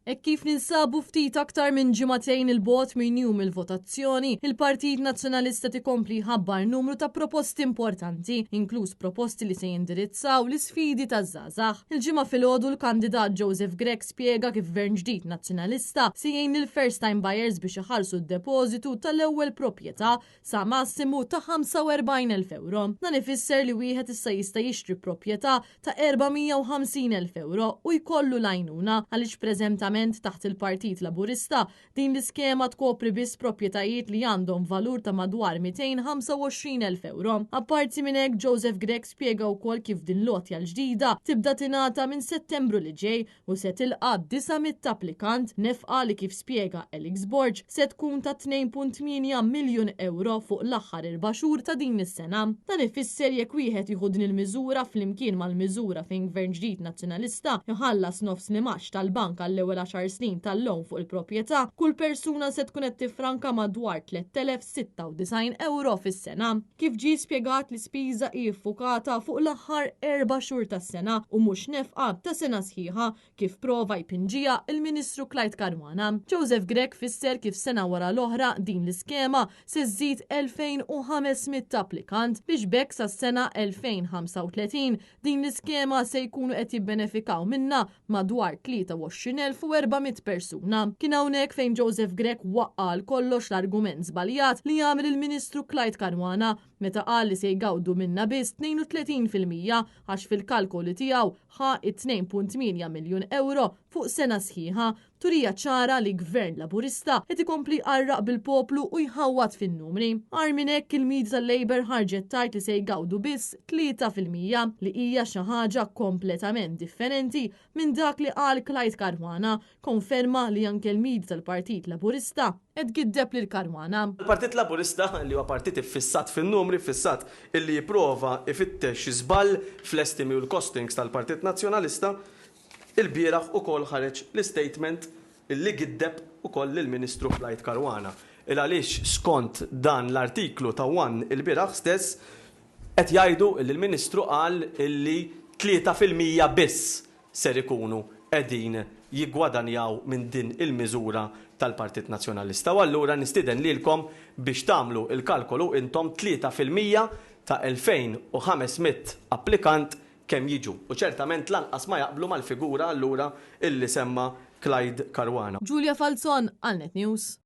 Hekk kif ninsabu ftit aktar minn ġimagħtejn 'il bogħod minn jum il-votazzjoni, il-Partit Nazzjonalista qed ikompli jħabbar numru ta' proposti importanti, inkluż proposti li se jindirizzaw l-isfidi taż-żgħażagħ. Il-Ġimgħa filgħodu l-kandidat Joseph Grech spjega kif Gvern ġdid Nazzjonalista se jgħin lill-first time buyers biex iħallsu d-depożitu tal-ewwel proprjetà sa massimu ta' 45,000 ewro. Dan ifisser li wieħed issa jista' jixtri proprjetà ta' 450,000 ewro u jkollu l-għajnuna għaliex preżentament taħt il-Partit Laburista din l-iskema tkopri biss proprjetajiet li għandhom valur ta' madwar 225,000 ewro. Apparti minn hekk Joseph Grech spjega wkoll kif din l-għotja l-ġdida tibda tingħata minn Settembru li ġej u se tilqa' 900 applikant, nefqa li kif spjega Alex Borg se tkun ta' 2.8 miljun ewro fuq l-aħħar erba' xhur ta' din is-sena. Dan ifisser jekk wieħed jieħu din il-miżura flimkien mal-miżura fejn Gvern ġdid Nazzjonalista jħallas nofs l-imgħax tal-bank għall-ewwel għaxar snin tal-loan fuq il-proprjetà, kull persuna se tkun qed tiffranka madwar 3,096 ewro fis-sena. Kif ġie spjegat l-ispiża hi ffukata fuq l-aħħar erba' xhur tas-sena u mhux nefqa ta' sena sħiħa kif prova jpinġiha l-Ministru Clyde Caruana. Joseph Grech fisser kif sena wara l-oħra din l-iskema se żżid 2,500 applikant biex b'hekk sas-sena 2035 din l-iskema se jkunu qed jibbenefikaw minnha madwar 23,400 persuna. Kien hawnhekk fejn Joseph Grech waqqa' għal kollox l-argument żbaljat li għamel il-Ministru Clyde Caruana meta qal li se jgawdu minnha biss 32% għax fil-kalkoli tiegħu ħa it-2.8 miljun ewro fuq sena sħiħa Turija ċara li Gvern Laburista qed ikompli jqarraq bil-poplu u jħawwad fin-numri. Agħar minn hekk, il-media tal-Labour ħarġet tgħid li se jgawdu biss 3%, li hija xi ħaġa kompletament differenti minn dak li qal Clyde Caruana, konferma li anke l-media tal-Partit Laburista qed tgiddeb lil Caruana. Il-Partit Laburista, li huwa partit iffissat fin-numri, iffissat illi jipprova jfittex xi żball fl-estimi u l-costings tal-Partit Nazzjonalista, Ilbieraħ ukoll ħareġ l-istatement li giddeb ukoll lill-Ministru Clyde Caruana. Il għaliex skont dan l-artiklu ta' one ilbieraħ stess qed jgħidu li l-Ministru qal li 3% biss ser ikunu qegħdin jiggwadanjaw minn din il-miżura tal-Partit Nazzjonalista. U allura nistieden lilkom biex tagħmlu l-kalkolu intom 3% ta' 2,500 applikant kemm jiġu, u ċertament lanqas ma jaqblu mal-figura allura illi semma Clyde Caruana. Julia Falzon għal Net News.